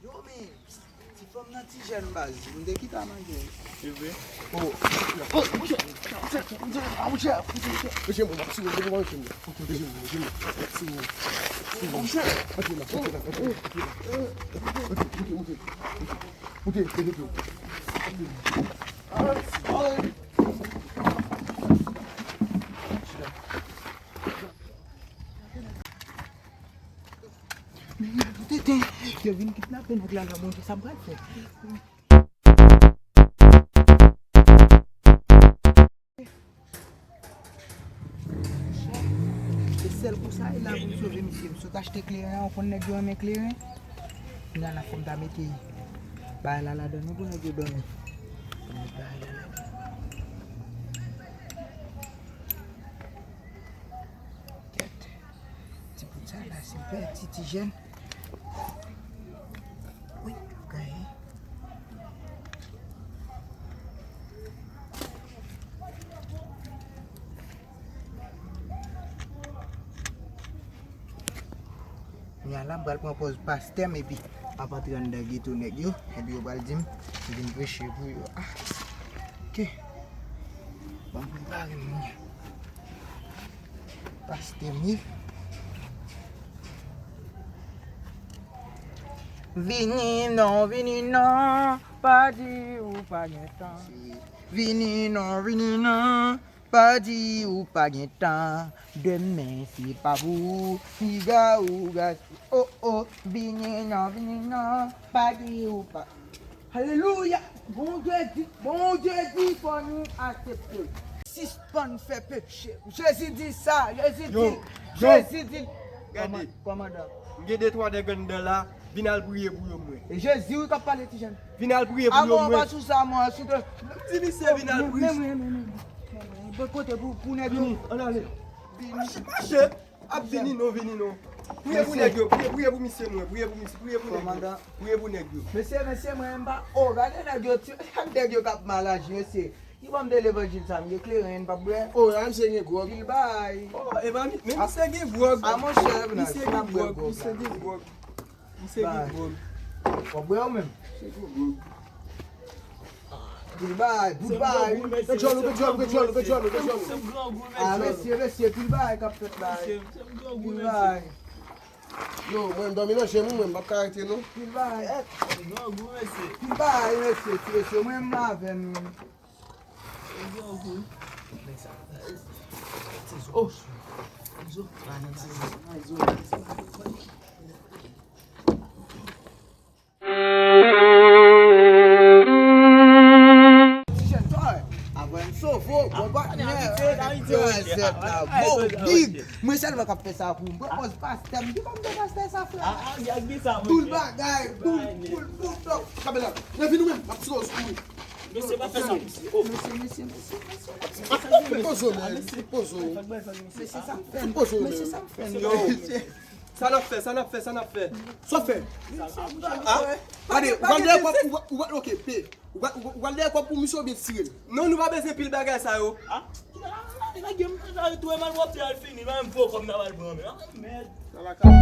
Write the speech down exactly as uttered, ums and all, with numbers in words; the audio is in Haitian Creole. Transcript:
Yo, men, ti fanm nan ti jèn baz, m te kite a manje. E vre? Oh, oh, monchè, monchè, monchè, monchè, monchè, mwen ap sou mwen, mwen ap sou mwen. Monchè, monchè, monchè, monchè, monchè, monchè, monchè, monchè, monchè, monchè, monchè, monchè, monchè, monchè. Tete, yo vin kidnape nèg la la, Bondye, sa m pral fè? Se sèl kou sa e la pou m sove misye. M sot achte kleren an, ou konn nèg yo renmen kleren. Kounya la fò m ta mete bagay la ladan non pou nèg yo dòmi. Fò m met bagay la ladan. Kèt. Ti bout sa la, se pè, ti, ti jèn. Wi, gaye. Kounya la, m pral pran pòz pastè m epi m ap antre anndan geto nèg yo, epi yo pral di m, m vin preche pou yo. Ah, ok. Ban m prepare m kounya. Pastè m ye. Vini non, vini non, pa di ou pa gen tan. Vini non, vini non, pa di ou pa gen tan. Demen se pa pou ou, piga ou gaspiye. Oh, oh, vini non, vini non, pa di ou pa. Alelouya! Bondye di, Bondye di fò nou aksepte l. Sispann fè peche. Jezi di sa, Jezi di, Jezi di. Gade. Kòmandan. M gen de twa nèg anndan la, vin al priye pou yo mwen. E Jezi wi k ap pale ti jèn. Vin al priye pou yo mwen. Avan w pa sou sa mwen, sou te. M di misye vin al priye. Men mwen, men mwen, men mwen. Bon kote pou, pou nèg yo. Vini, ann ale. Vini. Mache, mache. Ap vini non, vini non. Priye pou nèg yo, priye, priye pou misye mwen, priye pou misye, priye pou nèg yo. Kòmandan. Priye pou nèg yo. Mesye, mesye, mwen menm pa, oh, gade nèg yo, ti, nèg yo k ap mal aji, mesye. Ki bò m te levanjil sa, m gen kleren, m p ap bwè. Oh, la misye gen gwòg. Pil bay. Oh, e pa mi, men misye gen gwòg. A monchè, misye gen gwòg, misye gen gwòg. Misye gen gwòg. W ap bwè ou menm? Misye gen gwòg. Pil bay, bout bay. Pil bay. Ah, mesye, mesye, pil bay k ap fèt la. Pil bay. Yo, mwen, m dòmi nan je m, mwen, m p ap ka rete, non. Pil bay. Pil bay, mesye, ti mesye, mwen, m avè nou. Oh. Ti jèn tò, avan m sove w, bon patnè. Gazèt la, bon big. Mwen sèlman k ap fè sa pou m. Pran pòz pastè m. Ki kòm de pastè sa, frè? Tout bagay, tout, tout, tout, tout. Kanpe la. Lè vin ou menm, m ap tire w sou ou. Mesye, pa fè sa, mesye. Oh. Mesye, mesye, mesye, mesye. Poze w, man. Poze w. Mesye, sa m fè. Poze w, man. Mesye, sa m fè. Yo. Sa n ap fè, sa n ap fè, sa n ap fè? Sa w fè? Ah? Gade, ou pral dèyè kòb, ou pral, ok, pe. Ou pral, ou pral dèyè kòb pou misye oubyen tire l? Non, nou pa bezwen pil bagay sa yo. Ah? Lage m, lage m, twè mal wòp te al fini, menm fò kòb nan bal pran men. Ah, mèd. Sa va ka.